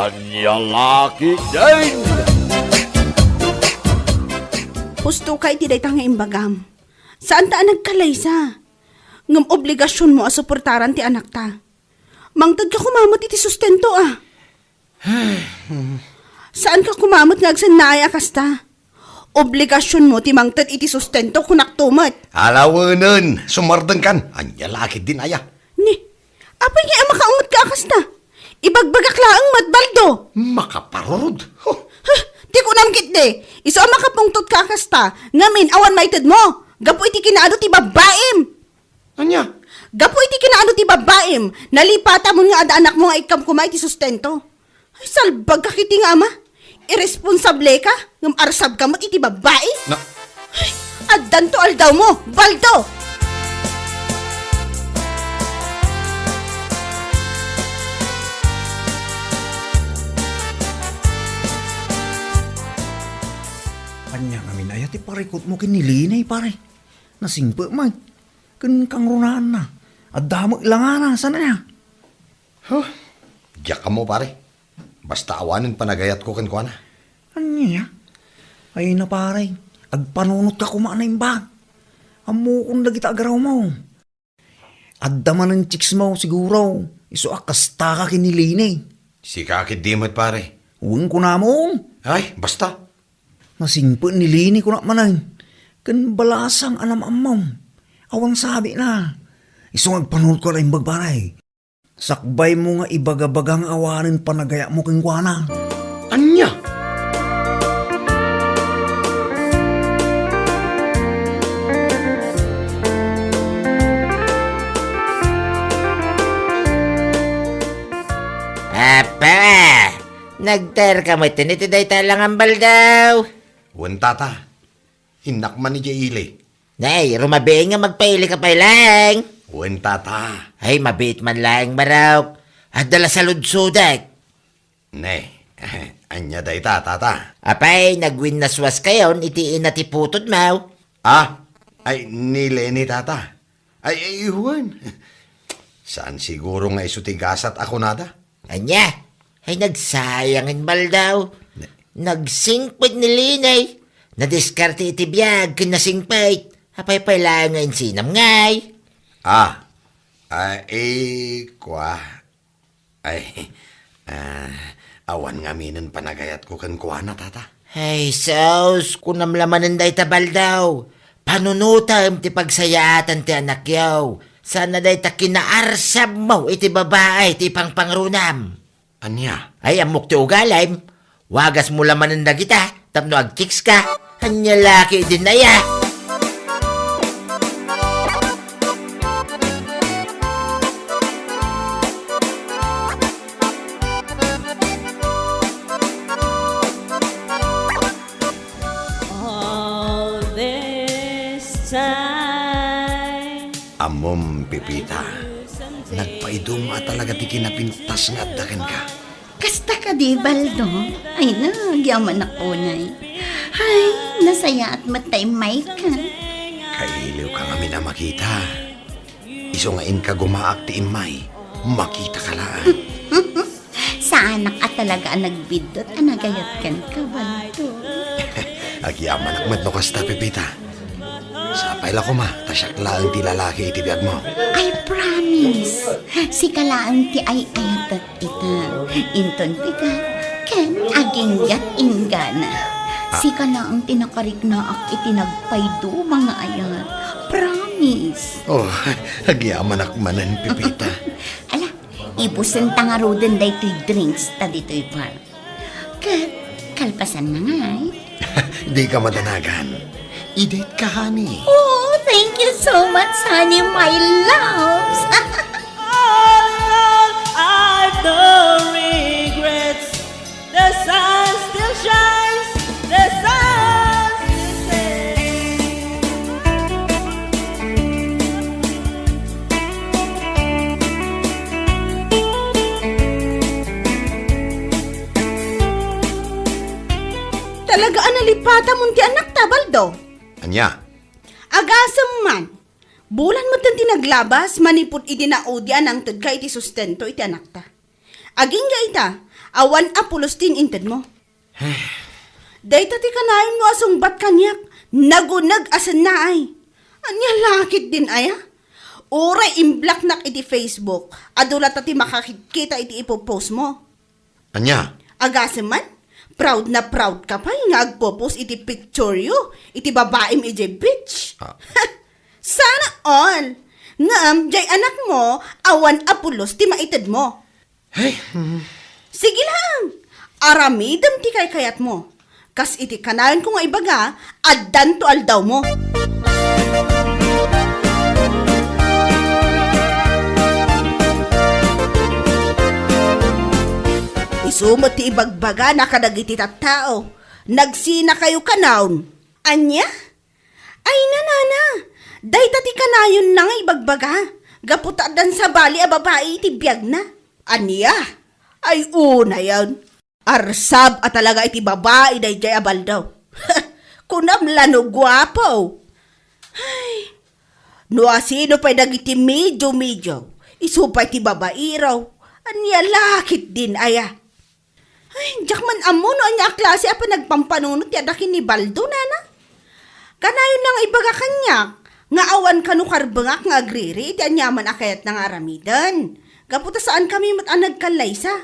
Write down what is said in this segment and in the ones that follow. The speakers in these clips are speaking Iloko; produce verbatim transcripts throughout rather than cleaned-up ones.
Ania la ketdin? Husto ka iti dayta nga imbagam. Saanta a nagkalaysa. Ngem obligasionmo a suportaran ti anakta. Mangted ka koma met iti sustento a. Saan ka koma met nga agsennaay a kasta. Obligasionmo ti mangted iti sustento, kunakto met. Alawenen, sumardengkan. Ania la ketdin aya? Ni, apay nga a makaunget ka a kasta? Ibagbagak laeng met, Baldo. Makaparurod. Huh. Huh, ti kunam ketdi, isu a makapungtot ka a kasta, ngamin awan maitedmo, gapu iti kinaadu ti babbaim. Ania? Gapu iti kinaadu ti babbaim, nalipatamon nga adda anakmo nga ikkam koma iti sustento. Ay, salbag ka kiti nga ama. Irresponsable ka, ngem arsab ka met iti babbai. Na- Ay, addanto aldawmo, Baldo! Ania ngamin aya ti parikutmo ken ni Lene, pare? Nasingpet man. Ken kangrunaanna. Adda met langana, saan aya? Huh? Diak ammo, pare. Basta awanen panagayatko kenkuana. Ania? Ay na, pare. Agpanunotka koma a naimbag. Ammokon dagita agarawmo. Adda manen chicks mo, siguro. Isu a kasta ka ken ni Lene. Sika ketdi met, pare. Wen, kunamon. Ay, basta. Nasingpet ni Lene, kunak manen. Ken balasang a namaammo. Awan sabina. Isu nga agpanunotko a naimbag, pare. Sakbaymo nga ibagabaga nga awanen panagayatmo kenkuana. Ania? Apa! Nagtaerka met iti dayta a langan, Baldo? Wen, tata. Innak man idiay ili. Nay, rumabiin nga magpailika pay laeng. Wen, tata. Ay, mabiit man laeng, Marok. Adda la saludsodek. Ne, ania dayta, tata? Apay, nagwinnaswaskayon iti ina ti putodmo. Ah, ay, ni Lene, tata. Ay, ay, wen. Saan siguro nga isu ti gasat a kunada? Ania? Ay, nagsayangin, Baldo. Ne- Nagsingpet ni Lene. Nadiskarte iti biag ken nasingpet. Apay pay laeng nga insinam ngay? Ah, ay, kua. Ay, ah, awan ngaminen panagayatko kenkuana, tata. Ay, sus, kunam la manen dayta, Baldo. Panunotem ti pagsayaatan ti anakyo. Saan a dayta kinaarsabmo iti babai ti pangpangrunam. Ania? Ay, ammok ti ugalim. Wagasmo la manen dagita tapno agchicks ka. Ania la ketdin aya? All this time. Ammom, Pepita, nagpaiduma talaga ti kinapintas nga adda kenka. Kasta kadi, Baldo? Ay, nagyamanak unay. Ay, nasayaat met ta immayka. Kailiwka ngamin a makita. Isu nga inka gumaak ti immay, makitaka laeng. Saanak a talaga a nagbiddut a nagayat kenka, Baldo. Agyamanak met no kasta, Pepita. Sapay la koma, ta siak laeng ti lalaki iti biagmo. I promise. Sika laeng ti ay-ayatek ita. Inton bigat, ken aginggat inggana. Ah. Sika laeng ti nakariknaak iti nagpaiduma nga ayat. Promise. Oh, agyamanak manen, Pepita. Ala, ibusenta ngaruden daytoy drinks ta ditoy bar. Ket kalpasanna ngay. Dika madanagan. Idate ka, honey. Oh, thank you so much, honey, my loves. All along, I've no regrets. The sun still shines. The sun still shines. Talaga a nalipatamon ti anakta, Baldo. Ania? Agasem man. Bulan metten ti naglabas manipud idi naudi a nangtedka iti sustento iti anakta. Agingga ita, awan a pulos ti intedmo. Dayta ti kanayonmo a sungbat kaniak, naguneg a sennaay. Ania la ketdin aya? Uray imblocknak iti Facebook, adu latta ti makakitkita iti ipopost mo. Ania? Agasem man, proud na proud ka pay nga agpopost iti picture yo, iti babaim idiay beach. Ah. Sana all! Ngem, diay anakmo, awan a pulos ti maitedmo. Hey. Sige lang, aramidem ti kaykayatmo. Kas iti kanayonko nga ibaga, addanto aldawmo. Isu met ti ibagbagana kadagiti tattao, "Nagsinakayo kanayon." Ania? Ay, nanana, dayta ti kanayonna nga ibagbaga, gapu ta addan sabali a babai iti biagna. Ania? Ay, unayen. Arsab a talaga iti babai daydiay a Baldo. Kunam la no guapo. Ay, no asino pay dagiti medyo-medyo, isu pay ti babairo. Ania la ketdin aya? Ay, diak man ammo no ania a klase a panagpampanunot ti adda ken ni Baldo, nana. Kanayonna nga ibaga kaniak nga awan kano karbengak nga agriri iti aniaman a kayatna nga aramiden. Gapu ta saankami met a nagkallaysa.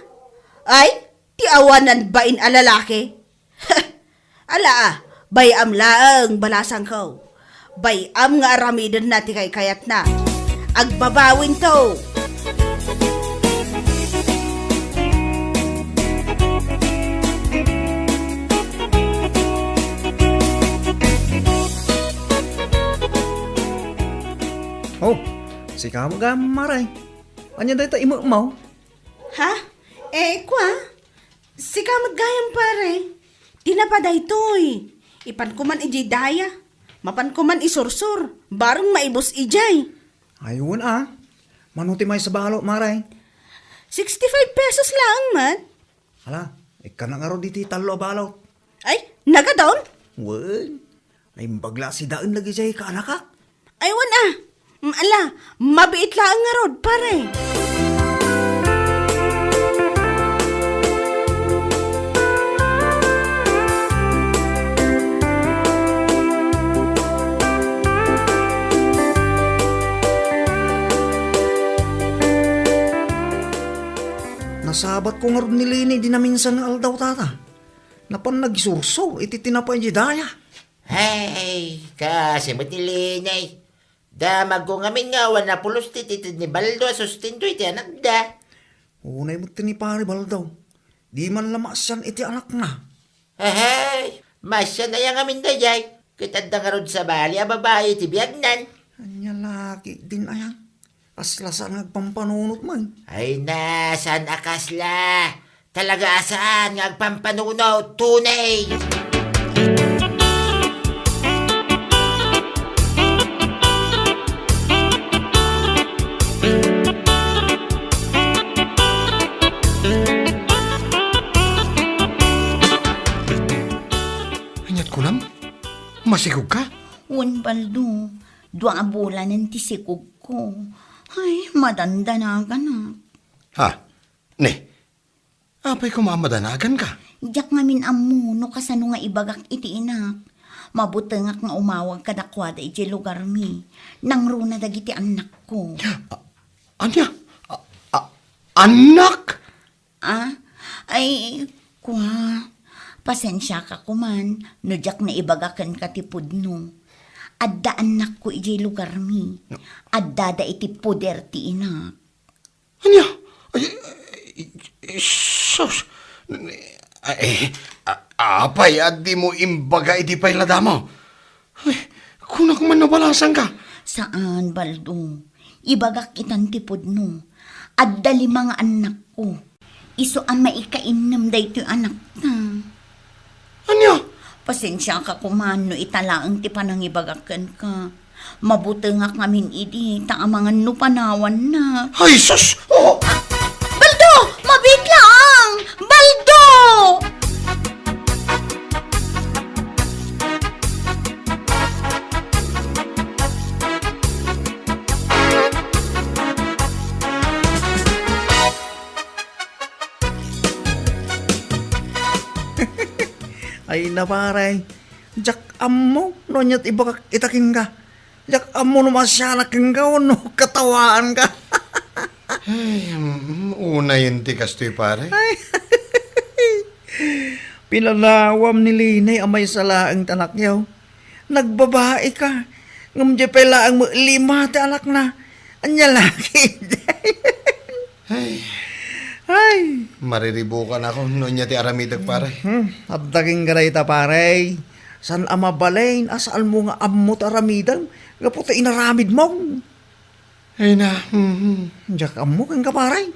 Ay, ti awanan bain a lalaki. Ala, ah, bay-am laeng, balasangko. Bay-am nga aramidenna ti kaykayatna. Agbabawinto. Oh, sika met gayam, Mare. Ania dayta imekmo? Ha? Eh, kua? Sika met gayam, pare. Tinapa daytoy. Ipanko man idiay daya. Mapanko man isursor. Bareng maibus idiay. Ay, wen a. Mano ti maysa balot, Mare? Sixty-five pesos laeng met. Ala, ikkana ngarud iti tallo a balot. Ay, nagadon? Wen. Naimbag la a sidaen dagiti kaanakak. Ay, wen a. Mm, ala, mabiit laeng ngarud, pare. Nasabatko ngarud ni Leni idi naminsan nga aldaw, tata. Napan nagsursor iti tinapa idiay daya. Ay, kaasi met ni Leni. Damagko ngamin nga awan a pulos ti ited ni Baldo a sustento iti anakda. Unay met ti ni Pare Baldo. Di man la maasian iti anakna. Ay, maasian aya ngamin daydiay? Ket adda ngarud sabali a babai iti biagnan. Ania la ketdin aya? Kasla saan nga agpampanunot man. Ay na, saan a kasla? Talaga a saan nga agpampanunot, tunay! Ania't kunam? Masikog ka? Wen, Baldo. Dua a bulanen ti sikogko. Ay, madandanaganak. Ha? Ne? Apay koma a madanagan ka? Diak ngamin ammo no kasano nga ibagak iti inak. Mabutengak nga umawag kadakuada idiay lugarmi. Nangruna dagiti annakko. A-, ania? A-, a-, annak? Ah? Ay, kua, pasensiaka koman no diak naibaga kenka ti pudno. Adda annakko idiay lugarmi. Addada iti poder ti inak. Ania? Ay, ay, sus! Ay, a-, apay a dimo imbaga idi pay la damo? Ay, kunak man no balasangka. Saan, Baldo. Ibagak itan ti pudno. Adda lima nga annakko. Isu a maikainnem daytoy anakta. Ania? Pasensiaka koman no ita laeng ti panangibagak kenka. Mabutengak ngamin idi ta amangan no panawannak. Ay, sus! Oh! Baldo! Mabiit laeng! Baldo! Ay na, pare, diak ammo no ania ti ibagak ita kenka. Diak ammo no maasianak kenka wenno katawaanka. Ay, mm, unayen ti kastoy, pare. Ay. Pinanawam ni Lene a maysa laeng ti anakyo. Nagbabaika. Ngem diay pay laeng met lima ti anakna. Ania la ketdi? Ay. Ay. Mariribukan ako no ania ti aramidek, pare. Hmm, adda kenka dayta, pare. Saan a mabalin a saanmo nga ammo ti aramidem gapu ta inaramidmo. Ay na, mhm. Diak ammo kenka, pare.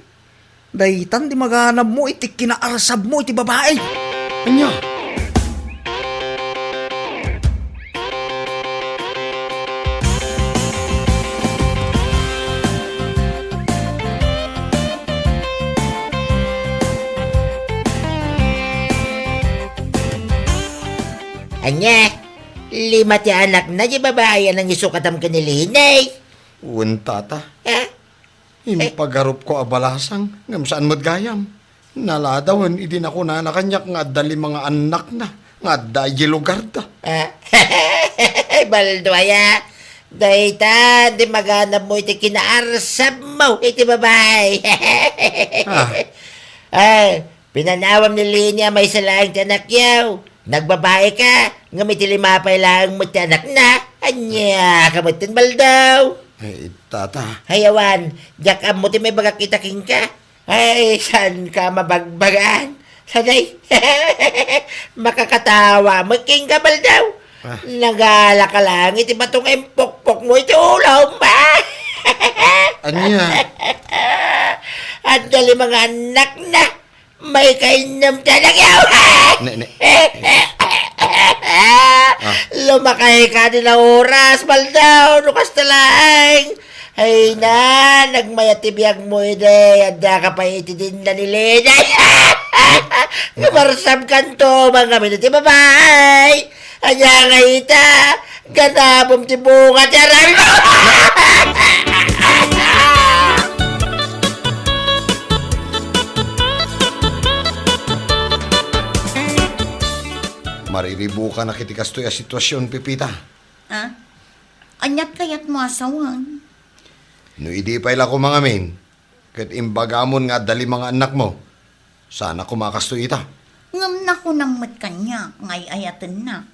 Daytan ti maganabmo iti kinaarsabmo iti babai. Ania? Ania? Lima ti anakna, ti babai a nangisukatam ken ni Lene? Wen, tata. Eh? Impagarupko a balasang, ngem saan met gayam. Naladawen idi nakunana kaniak nga adda lima nga annakna, nga adda idiay lugarda. Ah, Baldo aya, dayta ti maganabmo iti kinaarsabmo iti babai. Ah. Ay, pinanawam ni Lene a maysa laeng ti anakyo. Nagbabaika, ngem iti lima pay laeng met ti anakna. Ania ka metten, Baldo? Ay, tata. Ay, awan, diak ammo ti maibagak ita kenka. Ay, saan ka mabagbagan? Sanay, makakatawa met kenka, Baldo. Ah. Nagalaka laeng iti bato nga impukpokmo iti ulom. Ania? Adda lima nga annakna. Maikainnem ti anakyo. Ne, ne. Ah. Lumakayka iti naoras, Baldo, no kasta laeng. Ay na, nagmayat ti biagmo idi, addaka pay iti dinna ni Lene. Ngem arsabkanto, mangamin iti babai. Ania nga ita, ganabem ti bunga ti aramidmo. Mariribukanak iti kastoy a situasion, Pepita. Ah? Aniat kayatmo a sawen? No idi pay la ko mangamin, ket imbagamon nga adda lima nga annakmo, saanak koma a kastoy ita. Ngem nakunam met kaniak nga ay-ayatennak,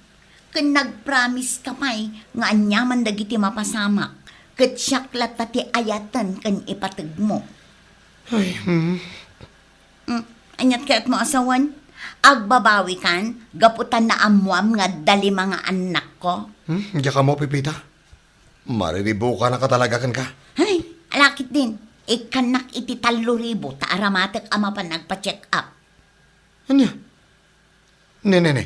ken nagpromise ka pay nga aniaman dagiti mapasamak, ket siak latta ti ayaten ken ipategmo. Ay, hmm. Hmm, aniat kayatmo a sawen? Agbabawikan gapu ta naammoam nga adda lima nga annakko? Hmm, diak ammo, Pepita. Mariribukanak a talaga kenka. Ay, ala ketdin. Ikkannak iti tallo ribu ta aramatek a mapan agpa-check up. Ania? Ne, ne, ne.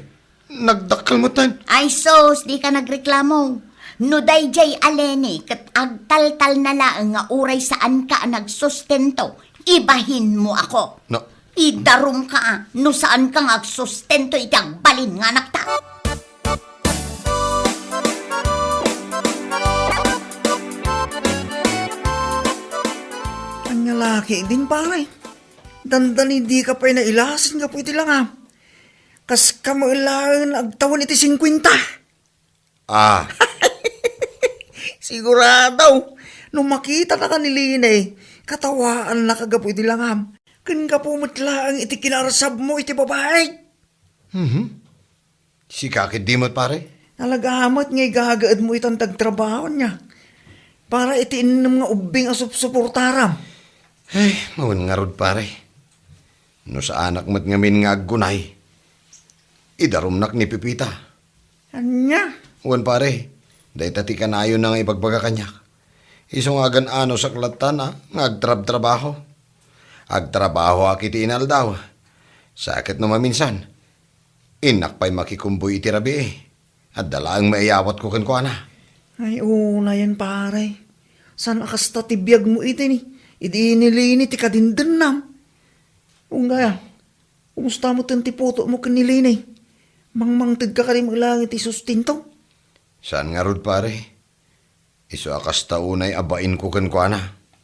Nagdakkel metten. Ay sus, dika nagreklamo. No daydiay a Lene ket agtaltalna laeng nga uray saanka a nagsustento, ibahinmo ako. No. Idarumka a, no saanka nga agsustento iti agbalin nga anakta. Ania la ketdin, pare? Dandani dika pay nailasin gapu iti langam. Kaska met laeng agtawen iti singkuenta. Ah. Sigurado, no makitanaka ni Lene, katawaannaka gapu iti langam. Ken gapu met laeng iti kinaarsabmo iti babai. Mhm. Sika ketdi met, pare? Talaga met nga igagaedmo itan ti agtrabaho, ania? Para iti innem nga ubbing a supsuportaram. Ay, wen ngarud, pare. No saanak met ngamin nga aggunay, idarumnak ni Pepita. Ania? Wen, pare, dayta ti kanayonna nga ibagbaga kaniak. Isu nga agan-anusak latta nga agtrabtrabaho. Agtrabahoak iti inaldaw. Sa ket no maminsan, innak pay makikumbuy iti rabii. Adda laeng maiyawatko kenkuana. Ay, unayen, pare. Saan a kasta ti biagmo iti ni, idi ni Lene ti kadindennam? Unggaya, kumusta metten ti putomo ken ni Lene? Mangmangtedka kadi met laeng iti sustento? Saan ngarud, pare. Isu a kasta unay a bainko kenkuana.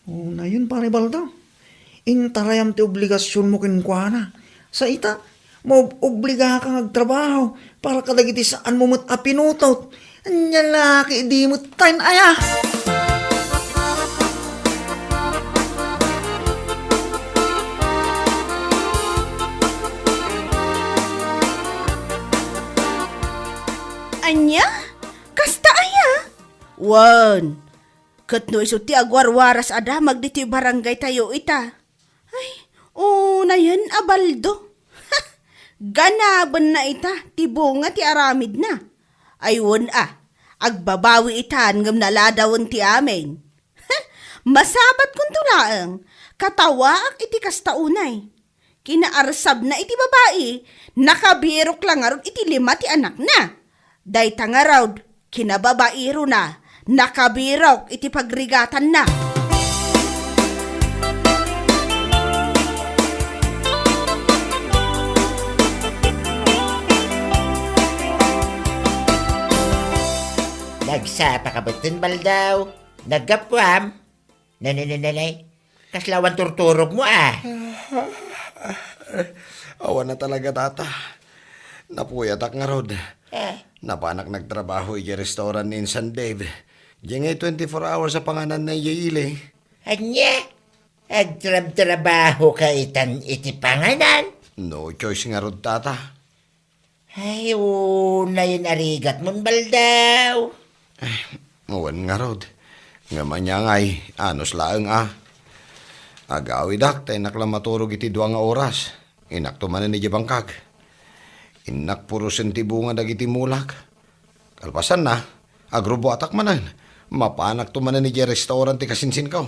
Unayen, pare Baldo. Intarayam ti obligasionmo kenkuana. Sa ita, Maub-obligaka nga agtrabaho para kadagiti saanmo met a pinutot. Ania la ketdin met tayen aya? Ania? Kasta aya? Wen, ket no isu ti agwarwaras a damag ditoy barangaytayo ita. Ay, unayen a Baldo. Ganabenna ita ti bunga ti aramidna. Ay, wen a, agbabawi itan ngem naladawen ti amin. Masabatkonto laeng, katawaak iti kasta unay. Kinaarsabna iti babai, nakabirok la ngarud iti lima ti anakna. Dayta ngarud, kinababairona, nakabirok iti pagrigatanna. Nagsapa ka betten, Baldaw? Naggapuam? Nanananay, kasla awan turturogmo a? Awan a talaga, Tata. Napuyatak ngarud. Eh. Napanak nagtrabaho idiay restaurant ni Insan Dave. Diay ngay twenty-four hours a panganan na idiay ili. Ania? Agtrabtrabaho ka itan iti panganan? No choice ngarud, Tata. Ay, unayen a rigatmon, Baldaw. Ay, wen ngarud. Ngem ania ngay, anus laeng a. Agawidak ta innak la maturog iti dua nga oras. Innakto manen idiay bangkag. Innak purosen ti bunga dagiti mulak. Kalpasanna, agrubuatak manen. Mapanakto manen idiay restaurant ti kasinsinko.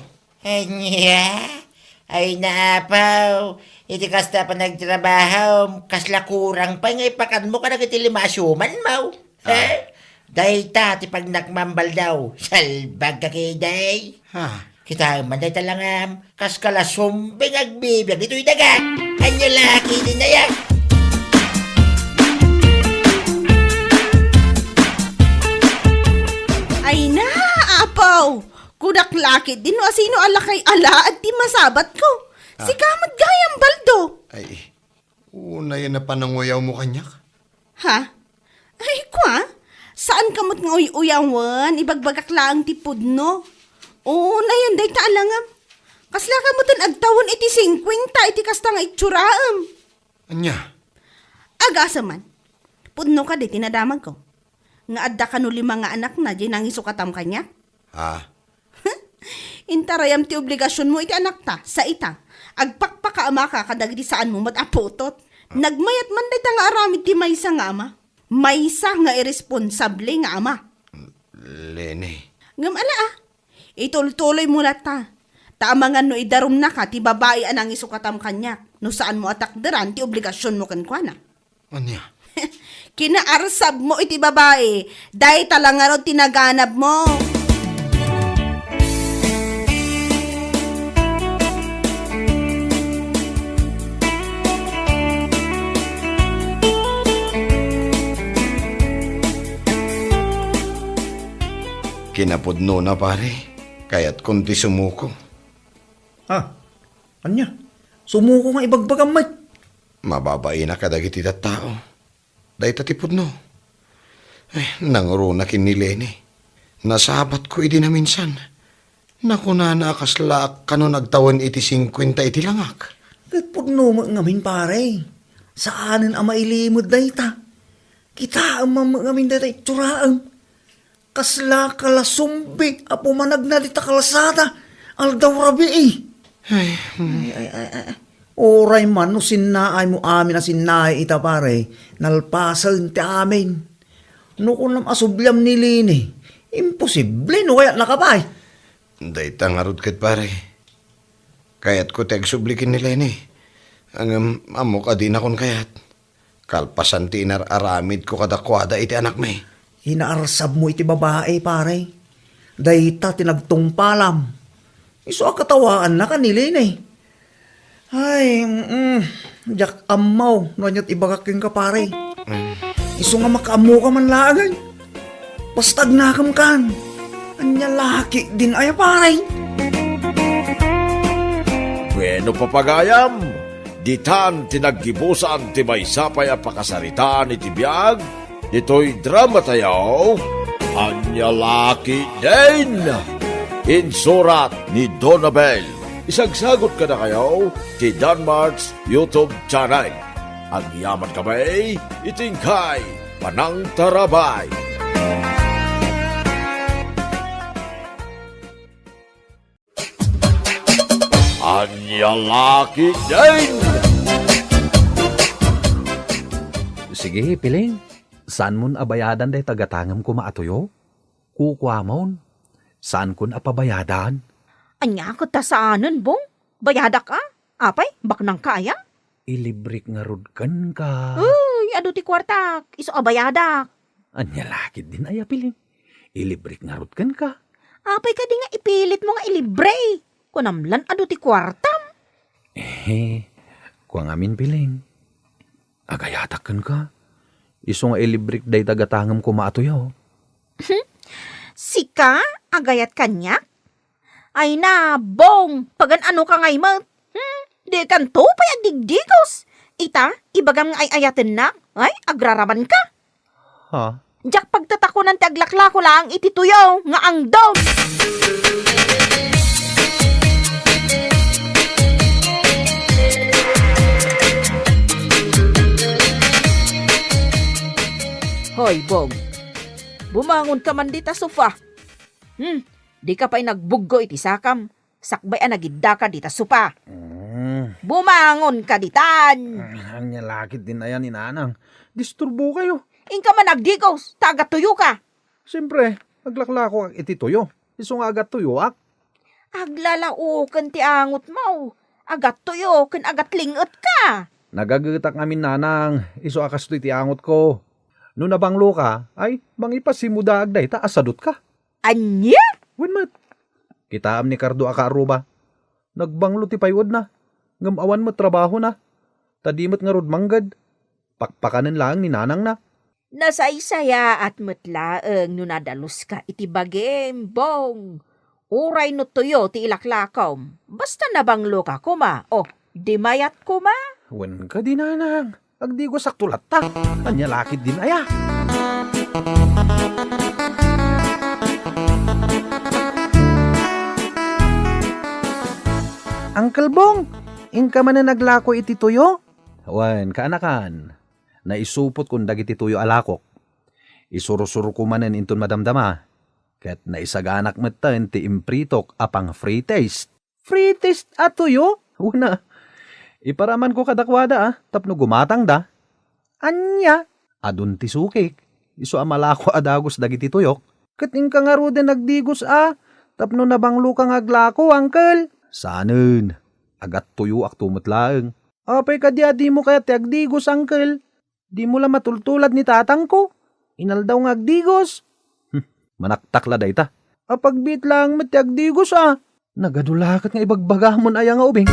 Ania? Ay, naapaw, iti kasta a panagtrabahom, kasla kurang pay nga ipakanmo kadagiti lima a siumanmo. Ah. Eh? Dayta ti pagnakmam, Baldaw. Salbag ka ketdi. Ha? Kitaem man dayta langam, kas kala sumbing agbibiag ditoy daga. Ania la ketdin aya? Ay na, apaw! Kunak la ketdin no asino a lakay alaad ti masabatko. Ah. Sika met gayam, Baldo. Ay, unayen a pananguyawmo kaniak? Ha? Ay, kua? Saanka met nga uy-uyawen, ibagbagak laeng ti pudno. Unayen dayta a langam. Kaslaka met agtawen iti singkuenta iti kasta nga itsuraan. Ania? Agasem man. Pudno kadi ti nadamagko. Nga adda kano lima nga anakna diay nangisukatam kaniak? Ha? Intarayam ti obligasionmo iti anakta, sa ita. Agpakpakaamaka kadagiti saanmo met a putot. Ah. Nagmayat man dayta nga aramid ti maysa nga ama. Maysa nga irresponsable nga ama. Leni. Ngem ala a, itultuloymo latta. Ta amangan no idarumnaka ti babai a nangisukatam kaniak, no saanmo a takderan ti obligasionmo kenkuana. Ania? Kinaarsabmo iti babai, dayta la ngarud ti naganabmo. Kinapudnona, pare, kayatkon ti sumuko. Ha? Ania? Sumuko nga ibagbagam met? Mababaina kadagiti tattao. Dayta ti pudno. Ay, nangruna ken ni Leni. Nasabatko idi naminsan. Nakunana a kaslaak kano nagtawen iti singkuenta iti langak. Ket pudno met ngamin, pare. Saanen a mailimed dayta. Kitaem man met ngamin dayta itsuraem. Kasla kalasumbi a pumanagna dita kalsada, aldaw rabii. Ay, hmm. Ay, ay, ay, ay. Uray man no sinnaaymo amin a sinnaay ita, pare, nalpasen ti amin. No kunam a subliam ni Leni, imposible no kayatnaka pay. Dayta ngarud ket, pare. Kayatko ti agsubli ken ni Leni. Ngem ammok a dinakon kayat. Kalpasan ti inar-aramidko kadakuada iti anakmi. Inaarsabmo iti babai, pare. Dayta ti nagtungpalam. Isu a katawaannaka ni Leni. Ay, mm, diak ammo no aniat ibagak kenka, pare. Mm. Isu nga makaammoka man laengen. Basta agnakem kan. Ania la ketdin aya, pare? Bueno, papagayam, Ditan ti naggibusan ti maysa pay a pakasaritaan iti biag ditoy dramatayo, Ania La Ketdin! Insurat ni Donabel. Isagsagut kadakayo ti Danmart's YouTube channel. Agyamankami iti inkay panangtarabay. Ania La Ketdin! Sige, Piling. Saanmon a bayadan dayta gatangem koma a tuyo? Kukuamon. Saankon a pabayadan. Ania ket ta saanen, Bong? Bayadak a? Apay, baknangka aya? Ilibrek ngarud kenka. Uy, adu ti kuartak, isu a bayadak. Ania la ketdin aya, Piling? Ilibrek ngarud kenka. Apay kadi nga ipilitmo nga ilibre? Kunam lan adu ti kuartam. Eh, kua ngamin, Piling. Agayatak kenka. Isu nga ilibrek dayta gatangem koma a tuyo. Sika, agayat kaniak? Ay na, Bong, pagan-anoka ngay met? Hmm, dikanto pay agdigdigos. Ita, ibagam nga ay-ayatennak. Ay, agraramanka. Ha? Diak pagtatakonan ti aglaklako laeng iti tuyo nga angdom. Hoy, Bong. Bumangonka man dita sofa. Hmm, dika pay nagbuggo iti sakam. Sakbay a nagiddaka dita sofa. Mm. Bumangonka ditan! Mm, ania la ketdin aya ni Nanang. Disturbokayo. Inka man agdigos, ta agatuyoka. Siempre, aglaklako iti tuyo. Isu nga agatuyoak. Aglalaoken ti angotmo. Agatuyo ken agatling-etka. Nagagetak ngamin, Nanang. Isu a kastoy ti angotko. No nabangloka, ay, mangipasimudaag dayta a sadutka. Ania? Wen met. Kitaem ni Cardo a kaarruba. Nagbanglo ti payuedna, ngem awan met trabahona. Ta di met ngarud mangged. Pakpakanen laeng ni nanangna. Nasaysayaat met laeng no nadaluska iti bagim, Bong. Uray no tuyo ti ilaklakom, basta nabangloka koma, o, di mayat koma. Wen kadi, Nanang. Agdigosakto latta. Ania la ketdin aya? Uncle Bong, inka manen aglako iti tuyo? Wen, kaanakan. Naisupotkon dagiti tuyo a lakok. Isursuro ko manen inton madamdama. Ket naisaganak metten ti impritok a pang-free taste. Free taste a tuyo? Una, iparamanko kadakuada, a, tapno gumatangda. Ania? Adun ti sukik. Isu a malako a dagus dagiti tuyok. Ket inka ngaruden agdigos, a, tapno nabangloka nga aglako, uncle. Sanen, agattuyoakto met laeng. Apay kadi a dimo kayat ti agdigos, uncle? Dimo la matultulad ni tatangko. Inaldaw nga agdigos. Hmm, manaktak la dayta. Apagbiit laeng met ti agdigos, a. Nagadu la ket nga ibagbagamon aya nga ubing.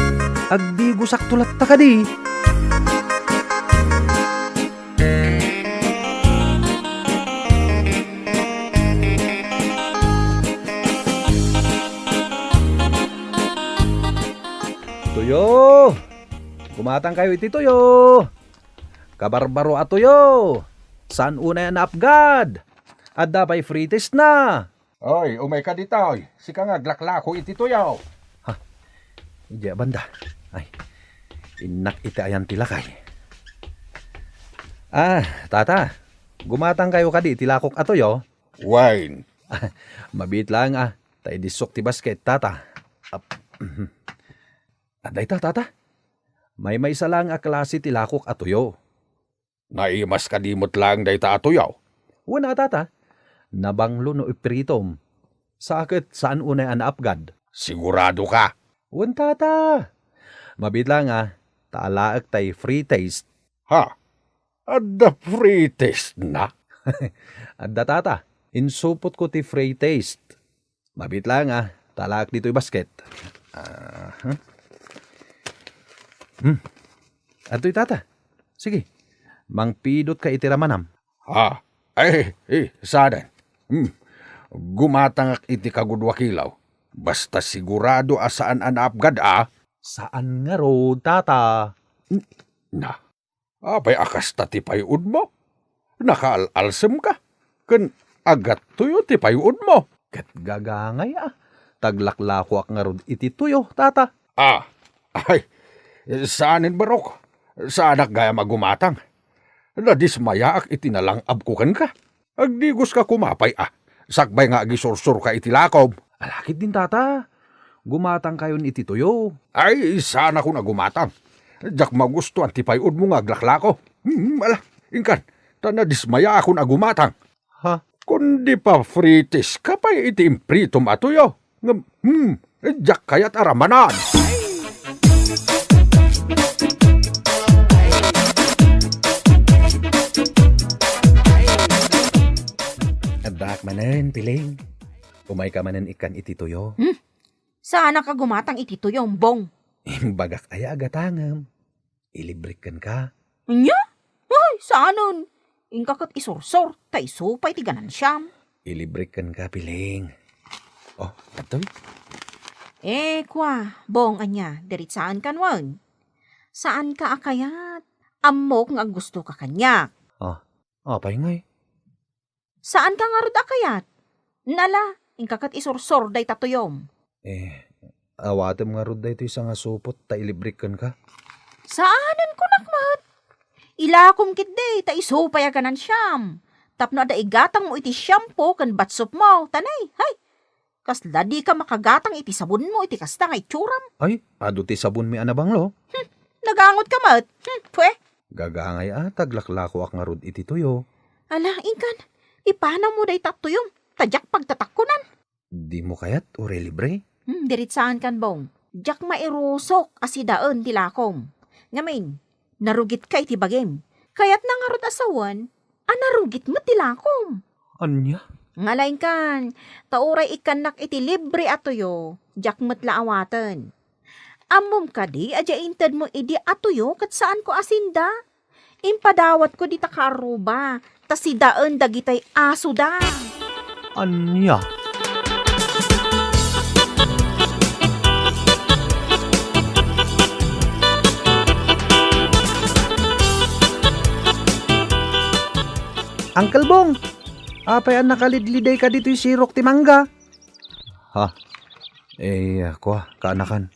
Agdigosakto latta kadi. Tuyo! Gumatangkayo iti tuyo! Kabarbaro a tuyo! Saan unay a naapgad? Adda pay free taste na! Oy, umayka ditoy. Sika nga aglaklako iti tuyo. Ha? Idiay a banda. Ay, innak iti ayan ti lakay. Ah, tata, gumatangkayo kadi iti lakok a tuyo? Wine. Mabiit laeng, a, ta idissok ti basket, tata. Ap-, mhm. Adda ita, tata. Maymaysa laeng a klase ti lakok a tuyo. Naimas kadi met laeng dayta a tuyo? Wen a, tata. Nabanglo no ipritom. Sa ket saan unay a naapgad. Sigurado ka? Wen, tata. Mabiit laeng, a, ta alaek tay free taste. Ha? Adda free taste na? Adda, tata. Insupotko ti free taste. Mabiit laeng, a, ta alaek ditoy basket. Aha. Hmm. Adtoy, tata. Sige. Mangpidotka iti ramanam. Ha? Ay, eh, saanen. Hmm. Gumatangak iti kagudua kilaw. Basta sigurado a saan a naapgad, a. Saan ngarud, tata. Na, apay a kasta ti pay-odmo? Nakaal-alsemka, ken agattoyo ti pay-odmo. Ket gagangay a, taglaklakoak ngarud iti tuyo, tata. Ah, ay, saanen, barok. Saanak gayam a gumatang. Nadismayaak iti nalangabko kenka. Agdigoska koma pay a, sakbay nga agisursurka iti lakom. Alakit din, tata. Gumatangkayon iti tuyo. Ay, saanakon a gumatang. Diak magustuan ti pay-odmo nga aglaklako. Hmm, ala, inkan, ta nadismayaakon a gumatang. Ha? Kundi papritiska pay iti impritom a tuyo. Ngem, hmm, diak kayat a ramanan. Addaak manen, Piling. Umayka manen ikkan iti tuyo. Hmm? Saanak a gumatang iti tuyo, Bong? Imbagak aya a gatangem. Ilibrek kenka. Ania? Ay, saanen. Inka ket isursor, ta isu pay ti ganansiam. Ilibrek kenka, Piling. Oh, adtoy. Eh, kua, Bong, ania, diritsaankan wen. Saanka a kayat. Ammok nga aggustoka kaniak. Ah, apay ngay? Saanka ngarud a kayat? Nala, inka ket isursor dayta tuyom. Eh, awatem ngarud daytoy sangasupot ta ilibrek kenka. Saanen, kunak met. Ilakom ketdi ta isu pay a ganansiam. Tapno adda igatangmo iti shampoo ken batsupmo, ta nay, hay. Kasla dika makagatang iti sabonmo iti kasta nga itsuram. Ay, adu ti sabonmi a nabanglo. Hmm, nagangotka met. Hmm, pwe. Gagangay a, taglaklakoak ngarud iti tuyo. Ala, inkan, ipanawmo dayta tuyom, ta diak pagtatakkonan. Dimo kayat uray libre? Hmm, diritsaankan, Bong. Diak mairusok a sidaen ti lakom. Ngamin, narugitka iti bagim. Kayatna ngarud a sawen a narugit met ti lakom. Ania? Ngala inkan, ta uray ikkannak iti libre a tuyo, diak met la awaten. Ammom kadi a diay intedmo idi a tuyo ket saanko a sinda? Impadawatko dita kaarruba, ta sidaen dagitay asoda. Ania? Uncle Bong, apay a nakalidlidayka ditoy sirok ti mangga? Ha? Eh, kua, kaanakan.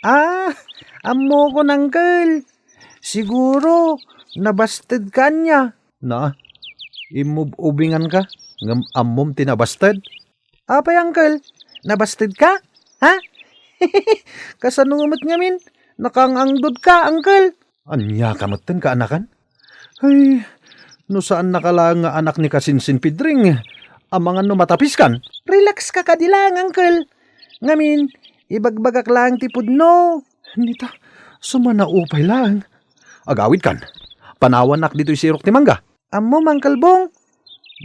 Ah, ammokon, Uncle. Siguro, nabastedka ania? Na, imub-ubinganka, ngem ammom ti nabasted? Apay, Uncle? Nabastedka? Ha? Kasano met ngamin? Nakaang-angdodka, Uncle? Ania ka metten, kaanakan? Ay, no saannaka laeng nga anak ni Kasinsin Pidring, amangan no matapiskan? Relax ka kadi laeng, Uncle. Ngamin, ibagbagak laeng ti pudno. Nita, sumanaupay laeng. Agawidkan. Panawannak ditoy sirok ti mangga. Ammom, Uncle Bong,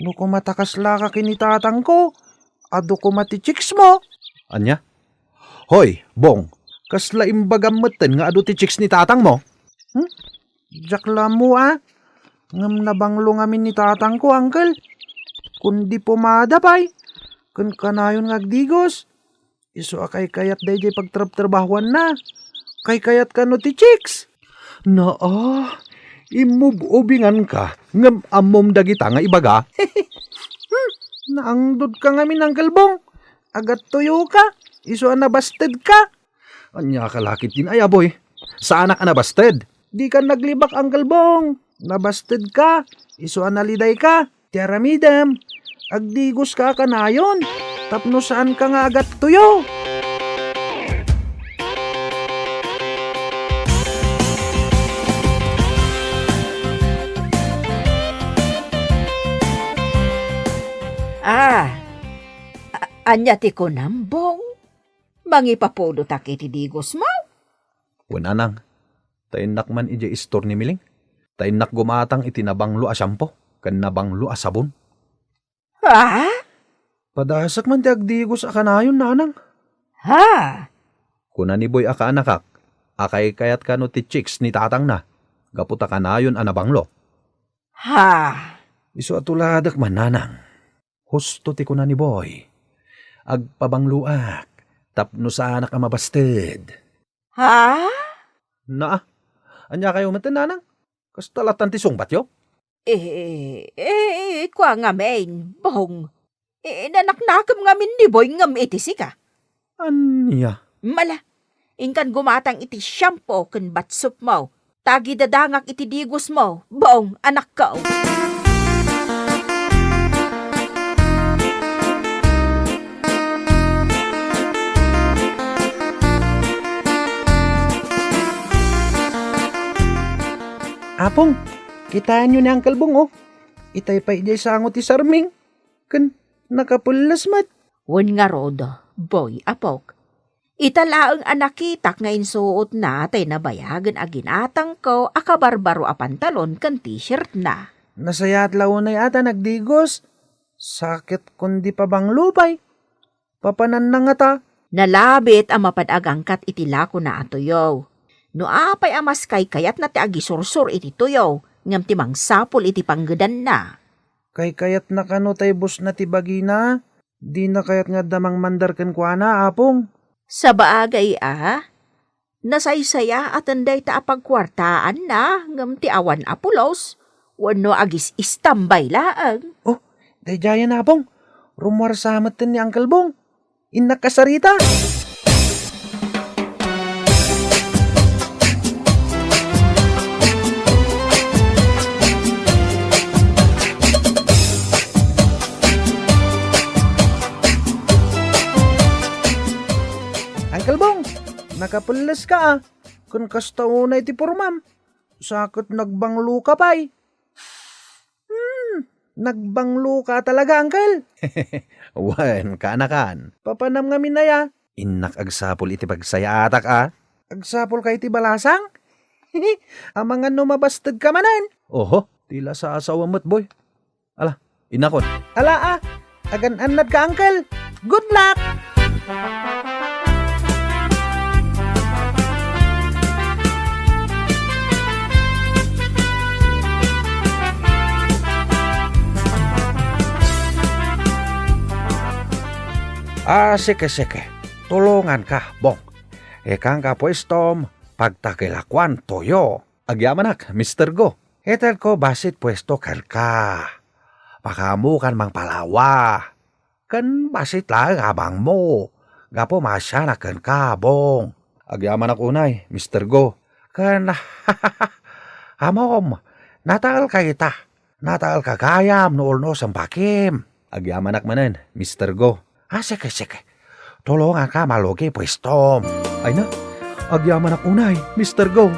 no koma ta kaslaka ken ni tatangko, adu koma ti chicksmo. Ania? Hoy, Bong, kasla imbagam metten nga adu ti chicks ni tatangmo? Hmm? Diak la ammo a. Ngem nabanglo ngamin ni tatangko, Uncle. Kundi pomada pay. Ken kanayon nga agdigos. Isu a kaykayat daydiay pagtrabtrabahuanna. Kaykayat kano ti chicks? Naa, immub-ubinganka, ngem ammom dagita nga ibaga? Hmm, naangdodka ngamin, Uncle Bong. Agattoyoka, isu a nabastedka. Ania ka la ketdin, ay, aboy? Saanak a nabasted. Dika naglibak, Uncle Bong. Nabastedka, isu a nalidayka. Ti aramidem, agdigoska a kanayon, tapno saanka nga agattoyo. Ah, a-, ania ti kunam, Bong? Mangipapudotak iti digosmo? Wen, Nanang, ta innak man idiay istor ni Miling. Ta innak gumatang iti nabanglo a shampoo ken nabanglo a sabon. Ha? Padasek man ti agdigos a kanayon, Nanang. Ha? Kuna ni Boy a kaanakak, a kaykayat kano ti chicks ni tatangna, gapu ta kanayon a nabanglo. Ha? Isu a tuladek man, Nanang. Husto ti kuna ni Boy. Agpabangloak, tapno saanak a mabasted. Ha? Naa, Ania kayo met, nanang? Kasta lattan ti sungbatyo? Eh, eh, eh, kua ngamin, Bong. Eh, nanaknakem ngamin ni Boy ngem iti sika. Ania? Mala, inkan gumatang iti shampoo ken batsupmo. Ta agidadangak iti digosmo, Bong, anakko. Apong, kitaenyo ni Uncle Bong, oh. Itay pay idiay sango ti sarming. Ken nakapelles met. Wen ngarud, Boy, apok. Ita laeng a nakitak nga insuotna tay nabayagen a ginatangko a kabarbaro a pantalon ken t-shirtna. Nasayaat la unay a ta nagdigos. Sakit kundi pabanglo pay. Papananna ngata. Nalabit a mapan agangkat iti lakona a tuyo. No apay a mas kaykayatna ti agisursor iti tuyo, ngem ti mangsapul iti panggedanna. Kaykayatna kano tay busna ti bagina? Dina kayat nga adda mangmandar kenkuana, Apong? Sabagay a, nasaysayaaten dayta a pagkuartaanna ngem ti awan a pulos wenno agis-istambay laeng. Oh, daydiayen, Apong. Rummuarsa metten ni Uncle Bong. Innak kasarita. Uncle Bong, nakapelles ka, ah. Kun kasta unay ti pormam, sakit nagbanglo ka pay. Hmm, nagbanglo ka talaga, Uncle. Wen, kaanakan. Papanam ngamin aya? Innak agsapul iti pagsayaatak, a. Agsapul ka iti balasang? Amangan no mabasteg ka manen. Oho, ti la sasawa met, Boy. Ala, innakon. Ala, a. Agan-annad ka, Uncle. Good luck! Ah, sige, sige. Tulonganka, Bong. Ikanka puestom, pagtakilakuan toyo. Agyamanak, Mister Go. Itedko bassit puesto kenka. Pakaammokan mangpalawa. Ken bassit laeng abangmo, gapu maasianak kenka, Bong. Agyamanak unay, Mister Go. Ken, ammom, nataelka ita. Nataelka gayam no ulnos a bakim. Agyamanak manen, Mister Go. Ah, sige, sige. Tulonganka malugi puestom. Ay na, agyamanak unay, Mister Go.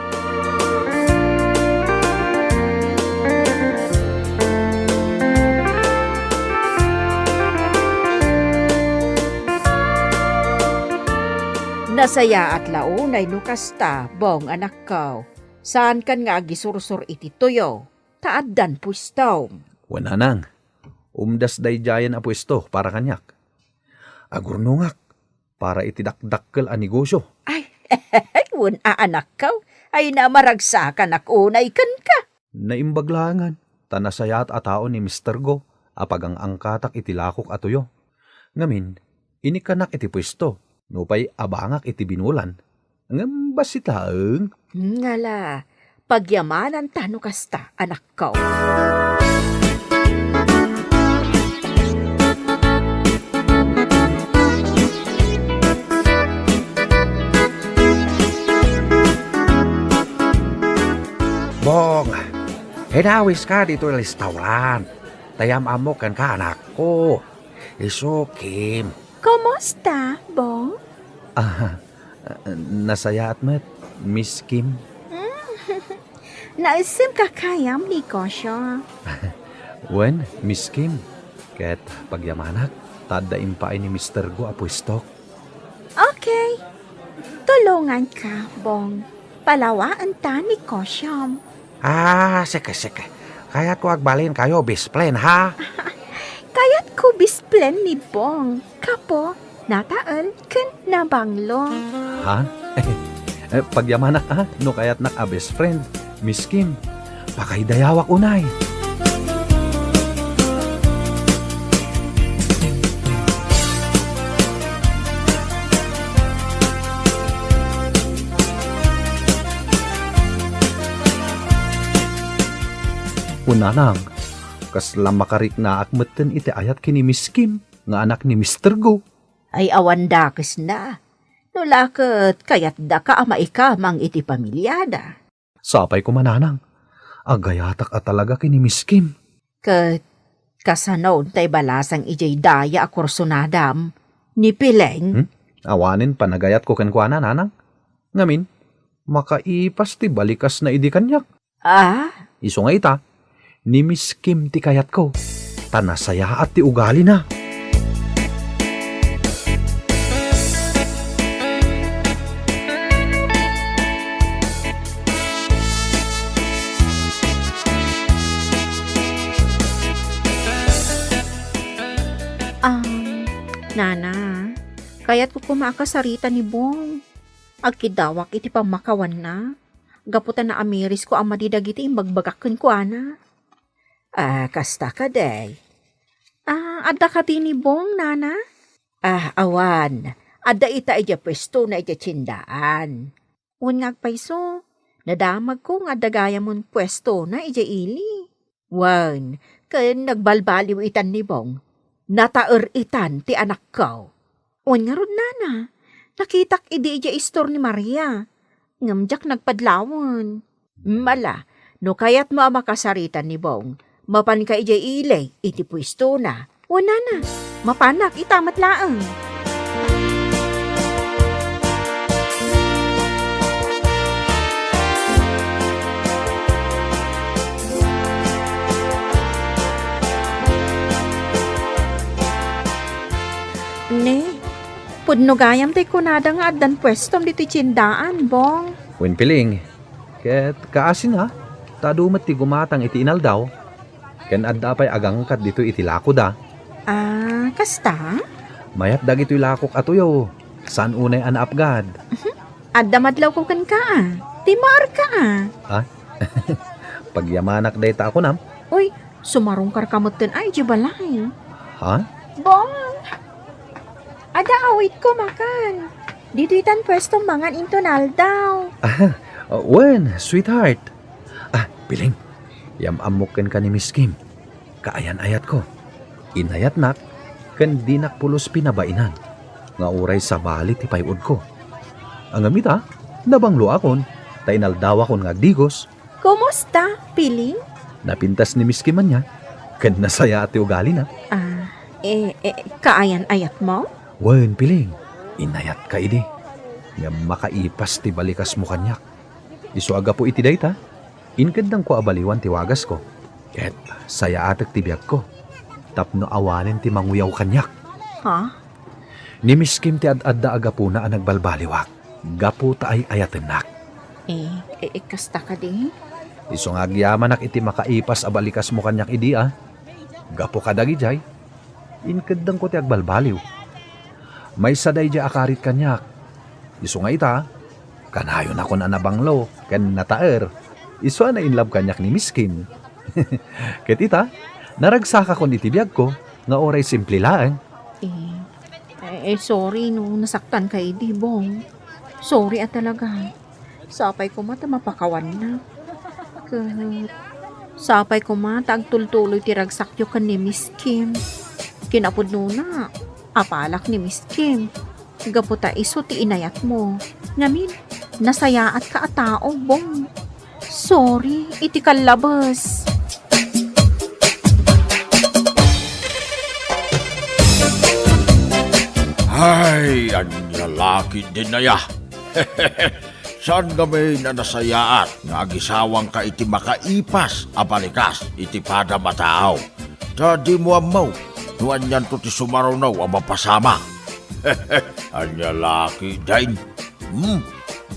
Nasayaat la unay no kasta, Bong, anakko. Saankan nga agisursor iti tuyo, ta addan puestom. Wen, nanang, umdas daydiayen a puesto para kaniak. Agurnongak para iti dakdakkel a negosyo. Ay, wen a, anakko, ay na, maragsakanak unay kenka. Naimbag laengen, ta nasayaat a tao ni Mister Go a pagang-angkatak iti lakok a tuyo. Ngamin, inikkanak iti puesto, nupay abangak iti binulan. Ngem bassit laeng. Ngala, pagyamananta no kasta, anakko. Bong, inawiska ditoy restaurant. Ta am-ammok kenka, anakko. Isu, Kim. Kumusta, Bong? Ah, nasayaat met, Miss Kim. Naisem ka kayam, negosyo. Wen, Miss Kim. Ket pagyamanak, ta adda impaay ni Mister Go a puestok. Okay. Tulonganka, Bong. Palawaen ta negosyom. Ah, sige, sige. Kayatko agbalinkayo best friend, ha? Kayatko best friend ni Bong. Kapo, natael, ken nabanglo. Ha? Eh, pagyamanak, ha? No kayatnak a best friend, Miss Kim, pakaidayawak unay. O nanang, kasla makariknaak metten iti ayat ken ni Miss Kim nga anak ni Mister Go. Ay, awan dakesna. No la ket kayatdaka a maikamang iti pamiliada. Sapay koma, nanang. Agayatak a talaga ken ni Miss Kim. Ket kasano tay balasang idiay daya a kursunadam ni Pileng? Hmm? Awanen panagayatko kenkuana, nanang. Ngamin, makaipas ti balikasna idi kaniak. Ah? Isu nga ita, ni Miss Kim ti kayatko, ta nasayaat ti ugalina. Um, Nana, kayatko koma a kasarita ni Bong. Agkiddawak iti pammakawanna, gapu ta naamirisko a madi dagiti imbagbagak kenkuana. Ah, kasta kadi. Ah, adda kadi ni Bong, nana? Ah, awan. Adda ita idiay puestona idiay tiendaan. Wen nga agpayso, nadamagko nga adda gayamon puestona idiay ili. Wen, ken nagbalbaliw itan ni Bong. Nataer itan ti anakko. Wen ngarud, nana, nakitak idi idiay istor ni Maria. Ngem diak nagpadlawen. Mala, no kayatmo a makasaritan ni Bong, mapanka idiay ili iti puestona. Wen, nana, mapanak ita met laeng. Ne, pudno gayam ti kunada nga addan puestom ditoy tiendaan, Bong. Wen, Piling, ket kaasina, ta adu met ti gumatang iti inaldaw, ken adda pay agangkat ditoy iti lakoda. Ah, kasta? Mayat dagitoy lakok a tuyo, saan unay a naapgad. Adda madlawko kenka, a. Timmaerka, a. Ah? Pagyamanak dayta a kunam. Uy, sumarungkarka metten, a, idiay balay. Ha? Bong! Adda awitko, makan. Ditoy tan puesto mangan inton aldaw. Ah, wen, sweetheart. Ah, Piling, yam-ammok kenka ni Miss Kim. Kaayan-ayatko. Inayatnak, ken dinak pulos pinabainan nga uray sabali ti pay-odko. Ngem ita, nabangloakon, ta inaldawakon nga agdigos. Kumusta, Piling? Napintas ni Miss Kim ania, ken nasayaat ti ugalina. Ah, eh, eh, kaayan-ayatmo? Wen, Piling, inayatka idi. Ngem makaipas ti balikasmo kaniak. Isu a gapu iti dayta, inkeddangko a baliwan ti wagasko, ket sayaatek ti biagko, tapno awanen ti manguyaw kaniak. Ha? Ni Miss Kim ti ad-adda a gapuna a nagbalbaliwak, gapu ta ay-ayatennak. Eh, eh, eh, kasta kadi? Isu nga agyamanak iti makaipas a balikasmo kaniak idi, a. Gapu kadagidiay, inkeddangko ti agbalbaliw. Maysa daydiay a karit kaniak. Isu nga ita, kanayonakon a nabanglo ken nataer. Isu a na-in love kaniak ni Miss Kim. Ket ita, naragsakakon iti biagko nga uray simple laeng. Eh, eh, eh, sorry no nasaktanka idi, Bong. Sorry a talaga. Sapay koma ta mapakawanna. Ket sapay koma ta agtultuloy ti ragsakyo ken ni Miss Kim. Kinapudnona, apalak ni Miss Kim. Gapu ta isu ti inayatmo. Ngamin, nasayaatka a tao, Bong. Sorry iti kallabes. Ay, ania la ketdin aya? Saan ngamin a nasayaat nga agisawangka iti makaipas a balikas iti padam a tao? Ta dimo ammo no anianto ti sumaruno a mapasamak. Ania la ketdin? Hmm?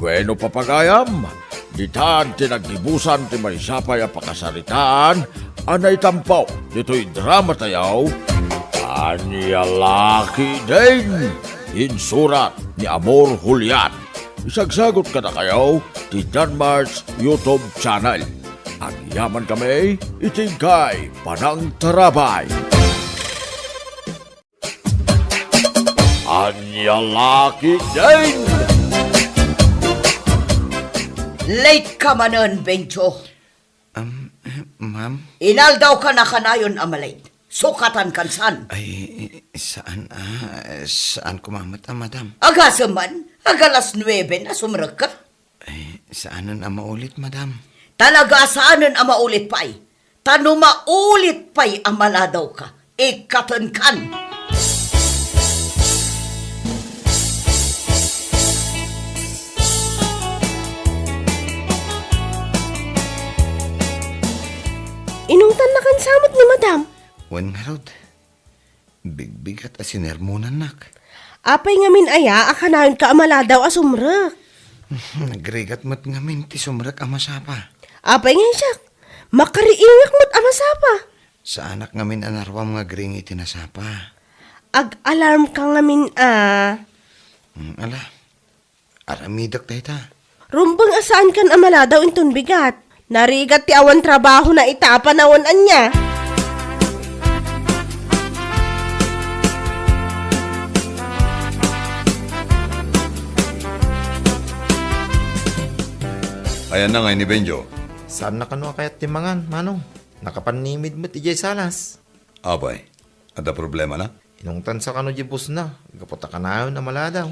Bueno, papagayam, ditan ti naggibusan ti maysa pay a pakasaritaan a naitampo ditoy drama tayo. Ania la ketdin? Insurat ni Amor Julian. Isagsagot kadakayo ti Danmart's YouTube channel. Agyaman kami iti inkay panangtarabay. Ania la ketdin? Late ka manen, Bencho. Um, eh, ma'am? Inaldawkan a kanayon a malate. Sukatankan saan? Ay, saan, ah, saan koma met, ah, madam. Agasem man, agalas nuebe na sumrekka. Ay, saanen a maulit, madam. Talaga a saanen a maulit pay. Ta no maulit pay a maladawka, ikkatenkan. Inungtannakan sa met ni madam. Wen ngarud, bigbigat a sinermonannak. Apay ngamin aya a kanayonka a maladaw a sumrek? Nagrigat met ngamin ti sumrek a masapa. Apay ngay siak? Makariingak met a masapa. Saanak ngamin a naruam nga agring iti nasapa. Ag-alarm ka ngamin a. Hmm, ala, aramidek dayta. Rumbeng a saankan a maladaw inton bigat. Narigat ti awan trabahona ita a panawen ania. Ayanna ngay ni Benjo? Saanna kano a kayat ti mangan, Manong. Nakapanimid met idiay salas. Apay, adda problemana? Inungtansa kano diay bossna, gapu ta kanayon a maladaw.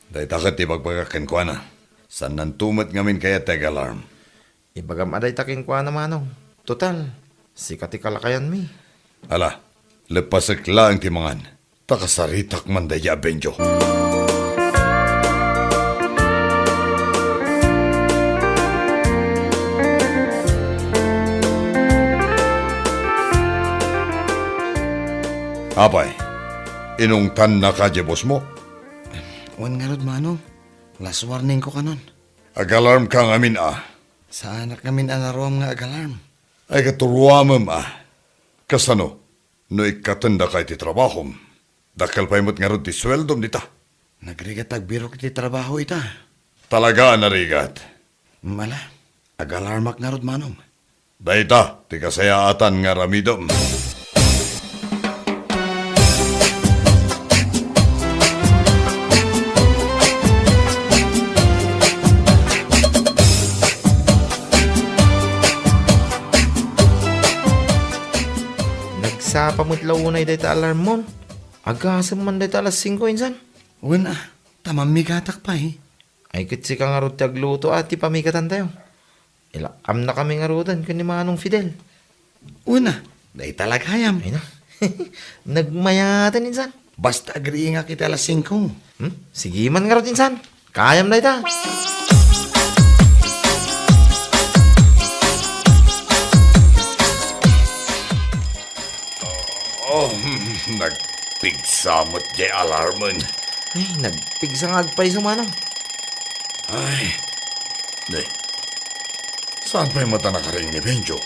Dayta ket ti ibagbagak kenkuana. Saannanto met ngamin kayat ti ag-alarm. Ibagam a dayta kenkuana, Manong. Total, sika ti kalakayanmi. Ala, leppasek laeng ti mangan. Ta kasaritak man daydiay a Benjo. Apay, inungtannaka diay bossmo? Wen ngarud, Manong. Last warningko kanon. Ag-alarmka ngamin a. Saanak ngamin a naruam nga ag-alarm. Ay, ket ruamem a. Kasano? No ikkatendaka iti trabahom, dakkel pay met ngarud ti sueldom dita. Nagrigat ti agbirok iti trabaho ita. Talaga a narigat. Ala, ag-alarmak ngarud, Manong. Dayta ti kasayaatan nga aramidem. Nagsapa met la unay dayta alarmmon. Agasem man dayta alas singko, insan. Wen a, ta mammigatak pay. Ay, ket sika ngarud ti agluto a ti pamigatantayo. Ila, amnakami ngaruden ken ni Manong Fidel. Wen a, dayta la gayam. Ay na. Nagmayaten, insan. Basta agriingak iti alas singko. Hmm? Sige man ngarud, insan. Kayam dayta. Oh, nagpigsa met diay alarmen. Ay, nagpigsa nga agpayso, Manong. Ay, di. Saan pay met a nakariing ni Benjo?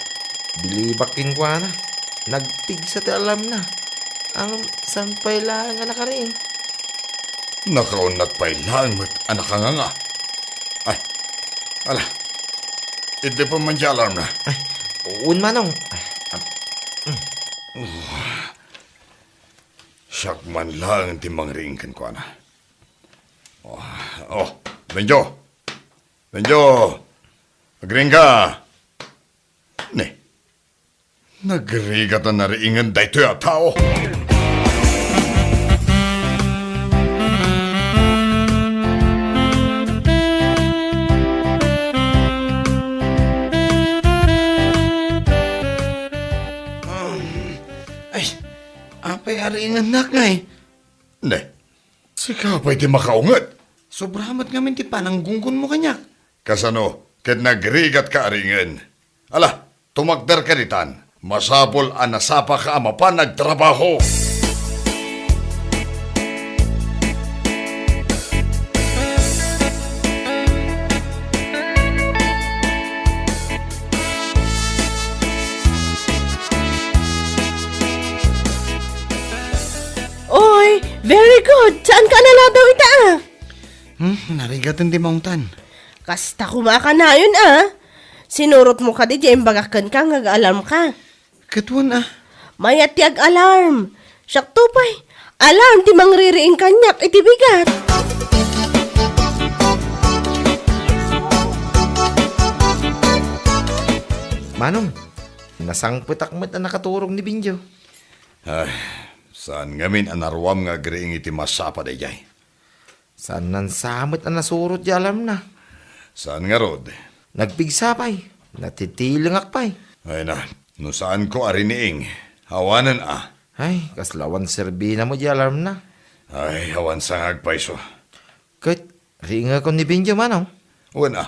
Bilibak kenkuana. Nagpigsa ti alarmna. Ngem saan pay laeng a nakariing? Nakaunnat pay laeng met a nakanganga. Ay, ala. Iddepen man diay alarmna. Ay, wen, Manong. Ay, am, mm. Siak man laeng ti mangriing kenkuana. Oh, oh, Benjo! Benjo! Agriingka! Ne, nagrigat a nariingen daytoy a tao. Ay, apay a riingennak ngay? Ne, sika pay ti makaunget. Sobra met ngamin ti pananggunggonmo kaniak. Kasano, ket nagrigatka a riingen? Ala, tumakderka ditan. Masapul a nasapaka a mapan agtrabaho. Oy, very good. Saanka a naladaw ita, ah? Hmm, narigaten ti maungtan. Kasta koma a kanayon, ah. Sinurotmo kadi diay imbagak kenka nga ag-alarmka. Ket wen, ah. Mayat ti ag-alarm. Siakto pay. Alarm ti mangririing kaniak iti bigat. Manong, nasangpetak met a nakaturog ni Benjo. Ay, saan ngamin a naruam nga agriing iti masapa daydiay? Saan sa met a nasurot ti alarmna? Saan ngarud? Nagpigsa pay. Natitilengak pay. Ay na, no saanko a riniing, awanen a. Ay, kasla awan serbina met ti alarmna. Ay, awan sangag pay isu. Ket, riingekon ni Benjo, manong? Wen a.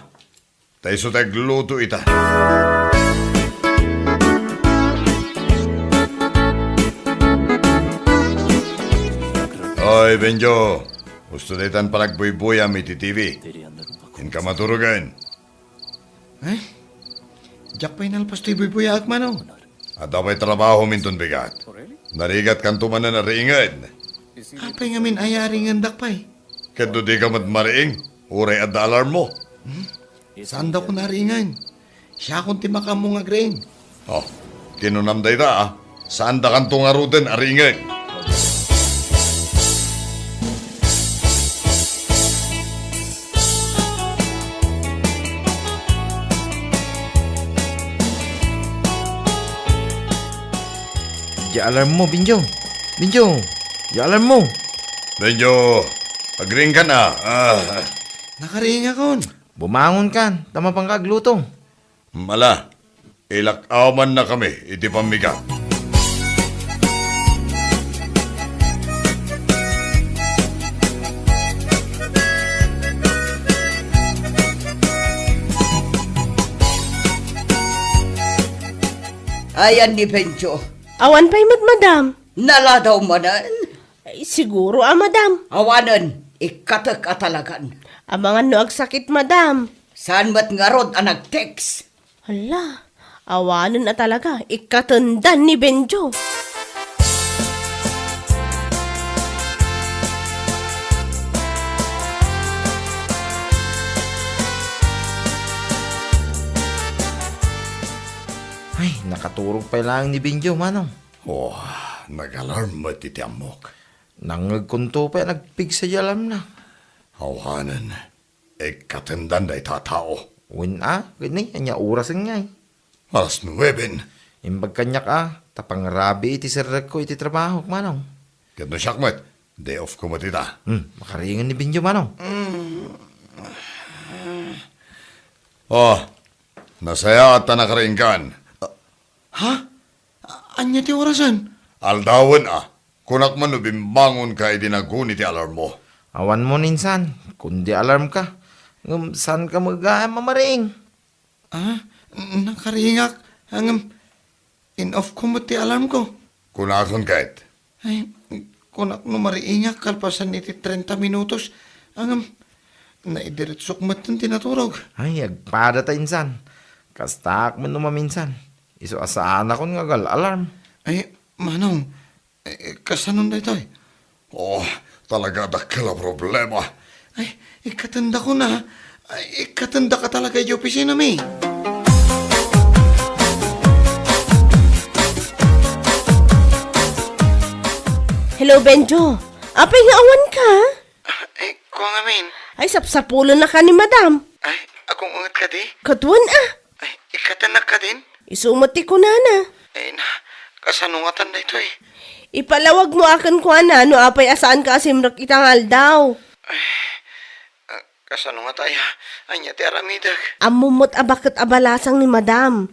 Ta isu ti agluto ita. Oy, Benjo. Husto daytan panagbuybuyam iti T V. Inka maturogen. Eh? Diak pay nalpas toy buybuyaak, manong. Adda pay trabahom inton bigat. Narigatkanto manen a riingen. Apay ngamin aya a riingendak pay? Ket no dika met mariing, uray adda alarmmo. Hmm? Saandakon a riingen. Siakon ti makaammo nga agriing. Oh, kinunam dayta, a. Saandakanto ngaruden a riingen. Diay alarmmo, Benjo. Benjo, diay alarmmo. Benjo, agriingkan a. Ah. Nakariingakon. Bumangonkan, ta mapanka agluto. Ala, ilak-awannakami iti pammigat. Ayan ni Benjo. Awan pay met, madam. Naladaw manen? Ay, siguro a, madam. Awanen, ikkatek a talagan. Amangan no agsakit, madam. Saan met ngarud a nag-text? Hala, awanen a talaga, ikkatendan ni Benjo. Ay, nakaturog pay laeng ni Benjo, manong. Oh, nag-alarm met iti ammok. Nangngegkonto pay a nagpigsa ti alarmna. Awanen, ikkatendan dayta a tao. Wen a, ket ni, ania orasen ngay? Alas nueben. Imbag kaniak a, ta pangrabii ti serrekko iti trabahok, manong. Ket no siak met, day off ko met ita. Hmm, makariingen ni Benjo, manong. Mm. Oh, nasayaat ta nakariingkan. Ha? A-, ania ti orasen? Aldawen a. Kunak man no bimbangonka idi naguni ti alarmmo. Awan mo insan, kundi alarmka. Ngem saanka met gayam a mariing. Ah, n-, nakariingak. Ngem, in-off ko met ti alarm ko. Kunakon ket. Ay, kunak no mariingak kalpasan iti trenta minutos. Ngem, naidiretsok metten ti naturog. Ay, agpadata insan. Kastaak met no maminsan. Isu a saanakon nga agal-alarm. Ay, manong, eh, kasanon daytoy? Oh, talaga dakkel a problema. Ay, ikkatendakon a. Ay, ikkatendak a talaga idiay opisinami. Hello, Benjo. Apay nga awanka? Eh, kua ngamin. Ay, sapsapulennaka ni madam. Ay, agungonget kadi? Ket wen a. Ay, ikkatennak kadin? Isu met ti kunana. Ay na, kasano ngatan daytoy? Ipalawag mo a kenkuana no apay a saanka a simrek ita nga aldaw. Ay, ah, kasano ngata aya? Ania ti aramidek? Ammom met a baket a balasang ni madam.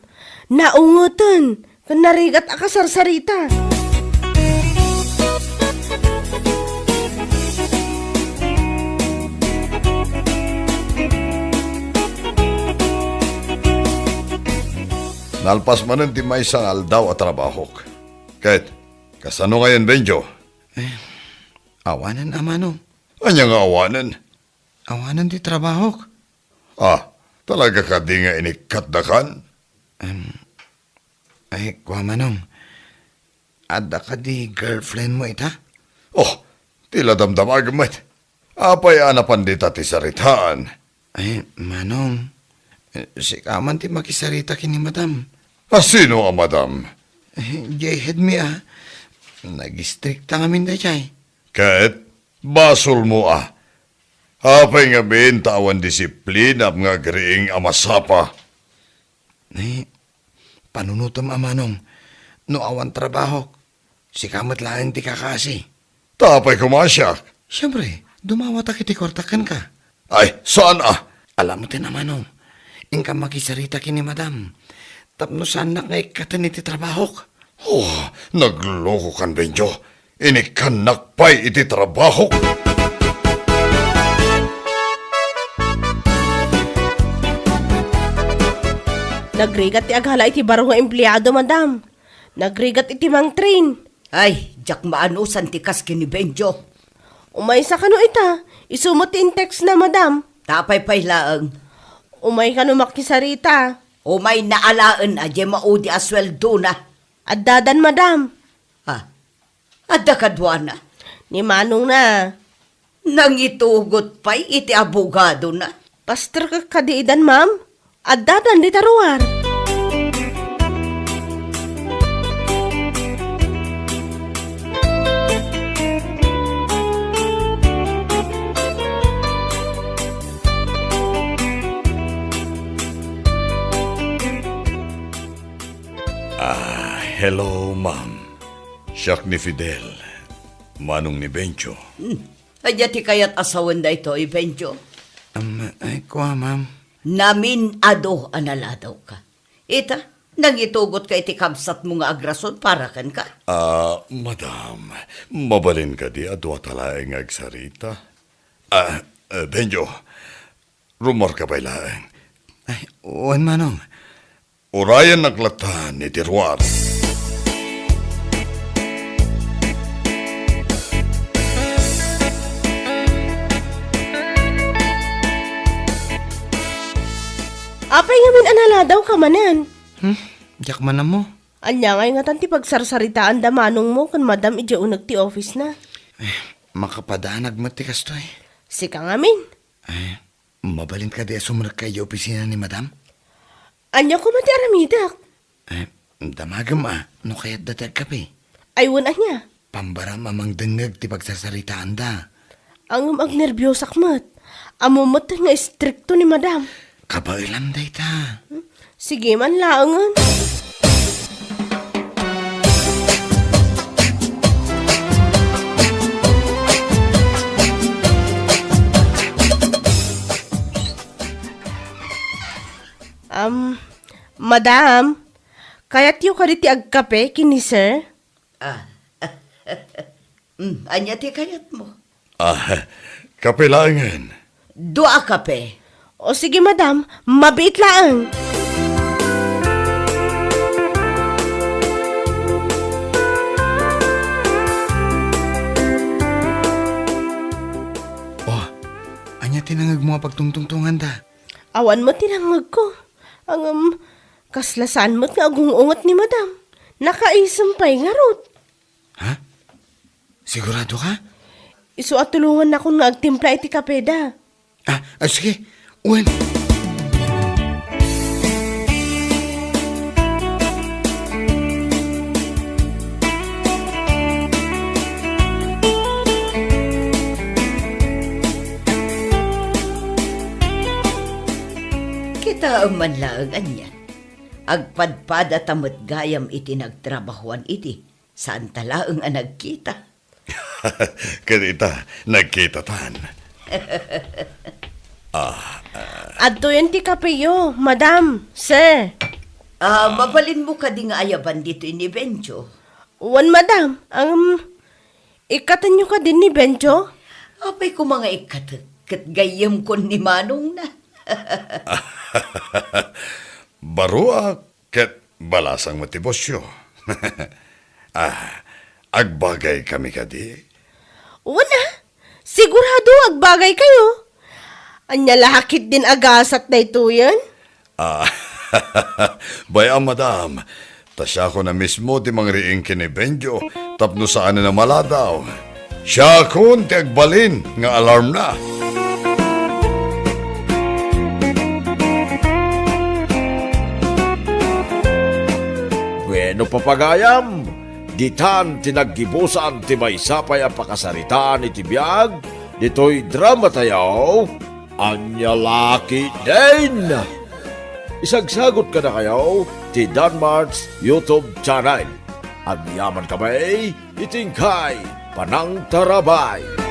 Naungeten. Ken narigat a kasarsarita. Nalpas manen ti maysa nga aldaw a trabahok. Ket, kasano ngayen, Benjo? Eh, awanen a manong. Ania nga awanen? Awanen ti trabahok. Ah, talaga kadi nga inikkatdakan? Em, ay, kua manong, adda kadi girlfriend mo ita? Oh, ti la damdamagem met. Apay a napan dita ti saritaan? Ay, manong, eh, sika man ti makisarita ken ni madam. A sino a madam? Eh, jay head mi a. Nag-istrikta ngamin dayjay. Ket, basolmo a. Apay ngamin ta awan disiplinam nga agriing a masapa? Eh, Panunotem a manong, no awan trabahok, sika met laeng ti kakaasi. Ta apay koma siak? Siempre, dumawatak iti kuarta kenka. Ay, saan a? Alam mo ti namanong, inka makisarita ken ni Madam. Tapno saannak nga ikkaten iti trabahok. Oh, naglokokan, Benjo. Inikkannak pay iti trabahok. Nagrigat ti aghala iti baro nga empleado, Madam. Nagrigat iti mangtrain. Ay, diak maanusan ti kas ken ni Benjo. Umaysa kano ita? Isu met ti in-text na, Madam. Ta apay pay laeng? Umay kano makisarita. Umayna alaen a diay maudi a sueldona. Addadan, Madam. Ah, adda kaduana? Ni manongna. Nangitugot pay iti abogadona. Pastor ka kadi idan, ma'am? Addadan dita ruar. Ah, hello, ma'am. Siak ni Fidel, manong ni Benjo. Hmm. Ania ti kayat a sawen daytoy, Benjo? Am, ay, kua, ma'am. Namin-ado a naladawka. Ita, nangitugotka iti kabsatmo nga agrason para kenka? Ah, madam, mabalin kadi a duata laeng nga agsarita? Ah, eh, Benjo, rummuarka pay laeng. Ay, wen, manong. Urayennak lattan iti ruar. Apay ngamin a naladawka manen? Hmm? Diak man ammo. Ania ngay ngatan ti pagsarsaritaanda manongmo ken madam idiay uneg ti office na? Eh, makapadanag met ti kastoy. Sika ngamin? Eh, mabalin kadi a sumrekka idiay opisina ni madam? Ania koma ti aramidek? Eh, damagem a, no kayatda ti agkape. Ay, wen ania? Pambaram a mangdengngeg ti pagsarsaritaanda. Ngem agnerbiosak met. Ammom met nga istrikto ni madam. Kabaelam dayta. Hmm? Sige man laengen. Am, madam, kayatyo kadi ti agkape ken ni sir? Ah. Mm, ania ti kayatmo? Ah, kape laengen. Dua a kape. O sige, madam, mabiit laeng. Oh, ania ti nangngegmo a pagtungtungtunganda? Awan met ti nangngegko. Ngem, kasla saan met nga agung-unget ni madam. Nakaisem pay ngarud. Ha? Sigurado ka? Isu a tulongannakon nga agtimpla iti kapeda. Ah, ah, sige. Wen. Kitaem man laeng ania. Agpadpadata met gayam iti nagtrabahoan idi. Saanta laeng a nagkita. Ket ita, nagkitatan. Ah, ah. Adtoyen ti kapeyo, madam, sir. Ah, mabalinmo kadi nga ayaban ditoy ni Benjo? Wen, madam. Am, ikkatenyo kadi ni Benjo? Apay koma nga ikkatek, ket gayyemkon ni manongna. Baruak, ket balasang met ti bosio. Ah, agbagaykami kadi? Wen a, sigurado agbagaykayo. Ania la ketdin a gasat daytoyen? Ah, bay-am, madam. Ta siakon a mismo ti mangriing ken ni Benjo tapno saanen a maladaw. Siakon ti agbalin nga alarmna. Bueno, papagayam, ditan ti naggibusan ti maysa pay a pakasaritaan iti biag ditoy drama tayo, Ania la ketdin? Isagsagot kadakayo ti Danmart's YouTube channel. Agyaman kami iti inkay panangtarabay.